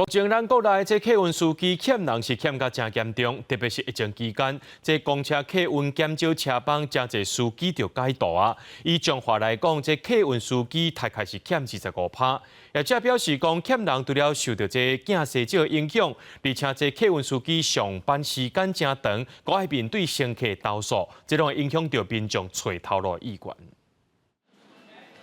目前咱國內這客運司機欠人是欠甲誠嚴重，特別是疫情期間，這公車客運減少車班，誠濟司機著改道啊。以彰化來講，這客運司機大概是欠25%。業者表示講，欠人除了受著這囝婿少影響，而且這客運司機上班時間誠長，閣愛面對乘客投訴，這攏會影響著民眾揣頭路意願。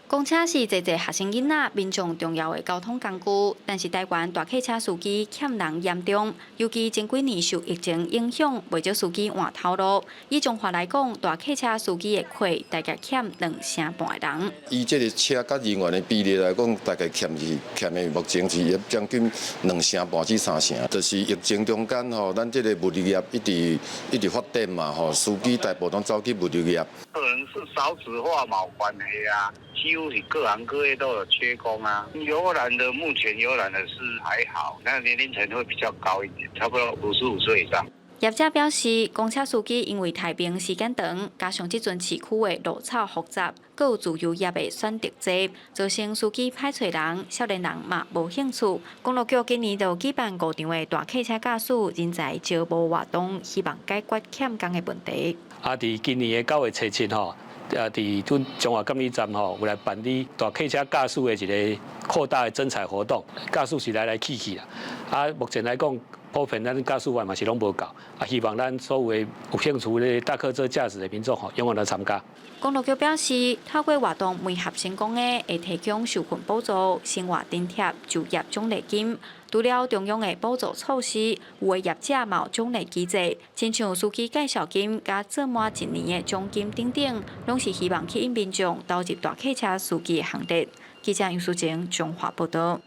公車是濟濟學生囡仔民眾重要的交通工具，但是台灣大客車司機欠人嚴重，尤其前幾年受疫情影響，袂少司機換頭路。以彰化來講，大客車司機的缺大概欠兩成半的人。以這个車佮人員的比例來講，大概欠是欠的目前是將近兩成半至三成。就是疫情中間吼，咱這个物流業一直一直發展嘛吼，司機大部分走去物流業。可能是少子化嘛有關係啊。幾乎是各行各業都有缺工啊。遊覽的目前遊覽的是還好，那年齡層會比較高一點，差不多55歲以上。業者表示，公車司機因為排班時間長，加上這陣市區的路草複雜，閣有自由業的選擇濟，造成司機歹揣人，少年人嘛無興趣。公路局今年就舉辦五場的大客車駕駛人才招募活動，希望解決欠工的問題。啊，佇今年的9月初7吼，啊，佇阮彰化監理站吼，有來辦理大客車駕駛的一个擴大的徵才活動，駕駛是來來去去啦。啊，目前來講，普遍咱駕駛員嘛是攏無夠，啊，希望咱所有的有興趣的大客車駕駛的民眾吼，踴躍來參加。公路局表示，透過活動媒合成功的，會提供受訓補助、生活津貼、就業獎勵金。除了中央的補助措施，有的業者嘛有獎勵機制，親像司機介紹金佮做滿一年的獎金等等，攏是希望吸引民眾投入大客車司機的行列。記者楊淑靜彰化報導。